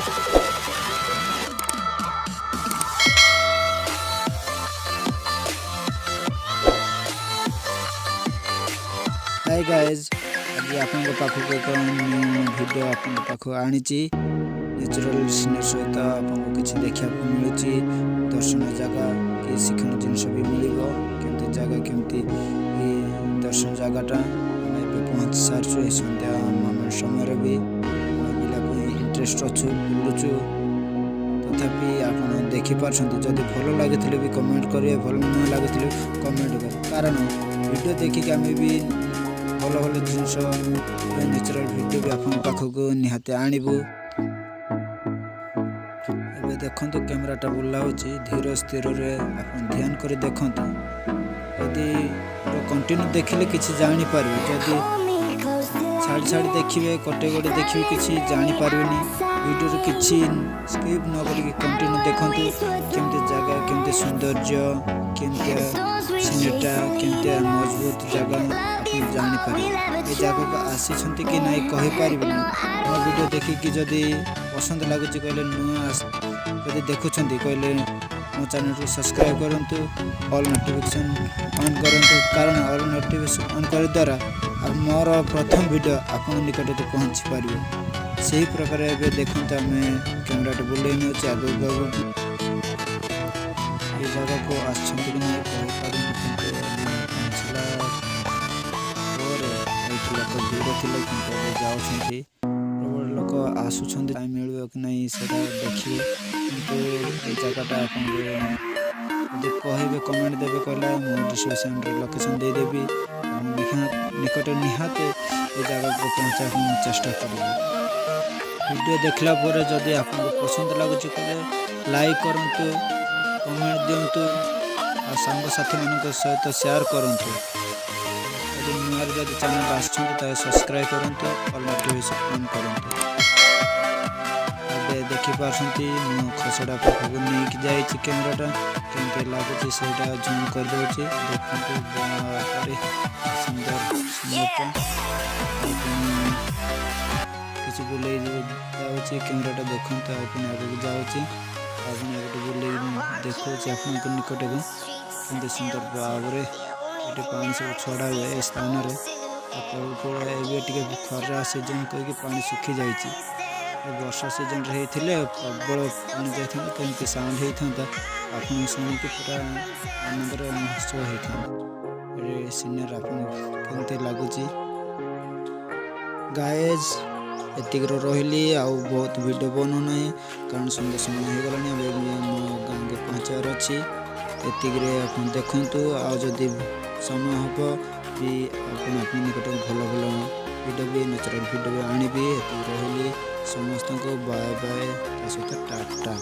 ହାଏ guys, ଆଜି ଆପଣଙ୍କ ପାଖକୁ ଏକ ନ୍ୟୁ ଭିଡ଼ିଓ ଆପଣଙ୍କ ପାଖକୁ ଆଣିଛି। ନ୍ୟାଚୁରାଲ୍ ସିନେରୀ ସହିତ ଆପଣଙ୍କୁ କିଛି ଦେଖିବାକୁ ମିଳୁଛି, ଦର୍ଶନ ଜାଗା କି ଶିକ୍ଷଣ ଜିନିଷ ବି ମିଳିବ। କେମିତି ଜାଗା, କେମିତି ଦର୍ଶନ ଜାଗାଟା। ଆମେ ଏବେ ପହଞ୍ଚି ସାରିଛୁ। ଏ ସନ୍ଧ୍ୟା ସମୟରେ ବି ଆମେ ବୁଲିବା ପାଇଁ ଇଣ୍ଟରେଷ୍ଟ ଅଛୁ, ବୁଲୁଛୁ। ତଥାପି ଆପଣ ଦେଖିପାରୁଛନ୍ତି। ଯଦି ଭଲ ଲାଗୁଥିଲେ ବି କମେଣ୍ଟ କରିବେ, ଭଲ ନ ଲାଗୁଥିଲେ କମେଣ୍ଟ କରିବେ, କାରଣ ଭିଡ଼ିଓ ଦେଖିକି ଆମେ ବି ଭଲ ଭଲ ଜିନିଷ, ନ୍ୟାଚୁରାଲ୍ ଭିଡ଼ିଓ ବି ଆପଣଙ୍କ ପାଖକୁ ନିହାତି ଆଣିବୁ। ଏବେ ଦେଖନ୍ତୁ, କ୍ୟାମେରାଟା ବୁଲା ହେଉଛି ଧୀର ସ୍ଥିରରେ। ଆପଣ ଧ୍ୟାନ କରି ଦେଖନ୍ତୁ। ଯଦି କଣ୍ଟିନ୍ୟୁ ଦେଖିଲେ କିଛି ଜାଣିପାରିବେ। ଯଦି ଛାଡ଼ି ଛାଡ଼ି ଦେଖିବେ, କଟେଇ କଟେଇ ଦେଖିବେ, କିଛି ଜାଣିପାରିବେନି। ଭିଡ଼ିଓରୁ କିଛି ସ୍କିପ୍ ନ କରିକି କଣ୍ଟିନ୍ୟୁ ଦେଖନ୍ତୁ। କେମିତି ଜାଗା, କେମିତି ସୌନ୍ଦର୍ଯ୍ୟ, କେମିତିଆ ସିନେରୀଟା, କେମିତିଆ ମଜବୁତ ଜାଗା, ଆପଣ ଜାଣିପାରିବେ। ଏ ଜାଗାକୁ ଆସିଛନ୍ତି କି ନାହିଁ କହିପାରିବେନି। ମୋ ଭିଡ଼ିଓ ଦେଖିକି ଯଦି ପସନ୍ଦ ଲାଗୁଛି କହିଲେ, ନୂଆ ଯଦି ଦେଖୁଛନ୍ତି କହିଲେ, ମୋ ଚ୍ୟାନେଲକୁ ସବସ୍କ୍ରାଇବ୍ କରନ୍ତୁ, ଅଲ୍ ନୋଟିଫିକେସନ୍ ଅନ୍ କରନ୍ତୁ, କାରଣ ଅଲ୍ ନୋଟିଫିକେସନ୍ ଅନ୍ କରିବା ଦ୍ୱାରା ଆଉ ମୋର ପ୍ରଥମ ଭିଡ଼ିଓ ଆପଣଙ୍କ ନିକଟରେ ପହଞ୍ଚି ପାରିବ। ସେହି ପ୍ରକାର ଏବେ ଦେଖନ୍ତୁ, ଆମେ କ୍ୟାମେରାଟି ବୁଲେଇ ନେଉଛି ଆଗକୁ ଆଗକୁ। ଏ ଜାଗାକୁ ଆସିଛନ୍ତି କି ନାହିଁ କହିପାରୁନି, କିନ୍ତୁ ଆମେ ପହଞ୍ଚିଲା ପରେ ଏଇଠି ଲୋକ ଭିଡ଼ ଥିଲେ, କିନ୍ତୁ ଏବେ ଯାଉଛନ୍ତି। ପ୍ରବଳ ଲୋକ ଆସୁଛନ୍ତି। ଟାଇମ୍ ମିଳିବ କି ନାହିଁ ସେଇଟା ଦେଖିବେ। କିନ୍ତୁ ଏଇ ଜାଗାଟା ଆପଣଙ୍କୁ ଯଦି କହିବେ, କମେଣ୍ଟ ଦେବେ କହିଲେ, ମୁଁ ଡିସ୍କ୍ରିପ୍ସନ୍ରେ ଲୋକେସନ୍ ଦେଇଦେବି ଏବଂ ନିକଟ ନିହାତି ଏ ଜାଗାକୁ ପହଞ୍ଚିବାକୁ ମୁଁ ଚେଷ୍ଟା କରିବି। ଭିଡ଼ିଓ ଦେଖିଲା ପରେ ଯଦି ଆପଣଙ୍କୁ ପସନ୍ଦ ଲାଗୁଛି କହିଲେ, ଲାଇକ୍ କରନ୍ତୁ, କମେଣ୍ଟ ଦିଅନ୍ତୁ ଆଉ ସାଙ୍ଗସାଥିମାନଙ୍କ ସହିତ ସେୟାର କରନ୍ତୁ। ଯଦି ନୂଆରେ ଯଦି ଚ୍ୟାନେଲ୍ ଆସିଛନ୍ତି, ତାହେଲେ ସବସ୍କ୍ରାଇବ୍ କରନ୍ତୁ, ଅଲ୍ ନୋଟିଫିକେସନ୍ ଅନ୍ କରନ୍ତୁ। ଏବେ ଦେଖିପାରୁଛନ୍ତି, ମୁଁ ଖସଡ଼ା ପାଖକୁ ନେଇକି ଯାଇଛି କ୍ୟାମେରାଟା। କେମିତି ଲାଗୁଛି ସେଇଟା ଜୁମ୍ କରିଦେଉଛି। ଦେଖନ୍ତୁ, ବାପରେ, ସୁନ୍ଦର ସୁନ୍ଦରଟା। ଆଉ ପୁଣି କିଛି ବୁଲେଇ ଯାଉଛି କ୍ୟାମେରାଟା, ଦେଖନ୍ତୁ। ଆଉ ପୁଣି ଆଗକୁ ଯାଉଛି, ଆଉ ପୁଣି ଏପଟେ ବୁଲେଇ ଦେଖାଉଛି ଆପଣଙ୍କ ନିକଟକୁ କେମିତି ସୁନ୍ଦର ଭାବରେ ଏଠି ପାଣି ସବୁ ଛଡ଼ା ହୁଏ ଏ ସ୍ଥାନରେ। ଆଉ ତଳକୁ ଏବେ ଟିକେ ଖରା ସିଜନ୍ କହିକି ପାଣି ଶୁଖି ଯାଇଛି। ଏ ବର୍ଷା ସିଜନ୍ରେ ହେଇଥିଲେ ପ୍ରବଳ ପାଣି ଯାଇଥାନ୍ତା। କେମିତି ସାଉଣ୍ଡ ହେଇଥାନ୍ତା, ଆପଣ ଶୁଣିକି ପୁରା ଆନନ୍ଦରେ ମହୋତ୍ସବ ହେଇଥାନ୍ତା। ଏ ସିନେରୀ ଆପଣଙ୍କୁ କେମିତି ଲାଗୁଛି? ଗାଏଜ୍, ଏତିକିର ରହିଲି। ଆଉ ବହୁତ ଭିଡ଼ିଓ ବନଉନାହିଁ, କାରଣ ସନ୍ଧ୍ୟା ସମୟ ହେଇଗଲାଣି। ଏବେ ବି ମୋ ଗାଁକୁ ପହଞ୍ଚିବାର ଅଛି। ଏତିକିରେ ଆପଣ ଦେଖନ୍ତୁ। ଆଉ ଯଦି ସମୟ ହେବ ବି, ଆପଣ ଆପଣଙ୍କ ନିକଟକୁ ଭଲ ଭଲ ଭିଡ଼ିଓ ବି, ନ୍ୟାଚୁରାଲ୍ ଭିଡ଼ିଓ ବି ଆଣିବି। ଏତିକି ରହିଲି। ସମସ୍ତଙ୍କୁ ବାଏ ବାଏ, ତା ସହିତ ଟାଟା।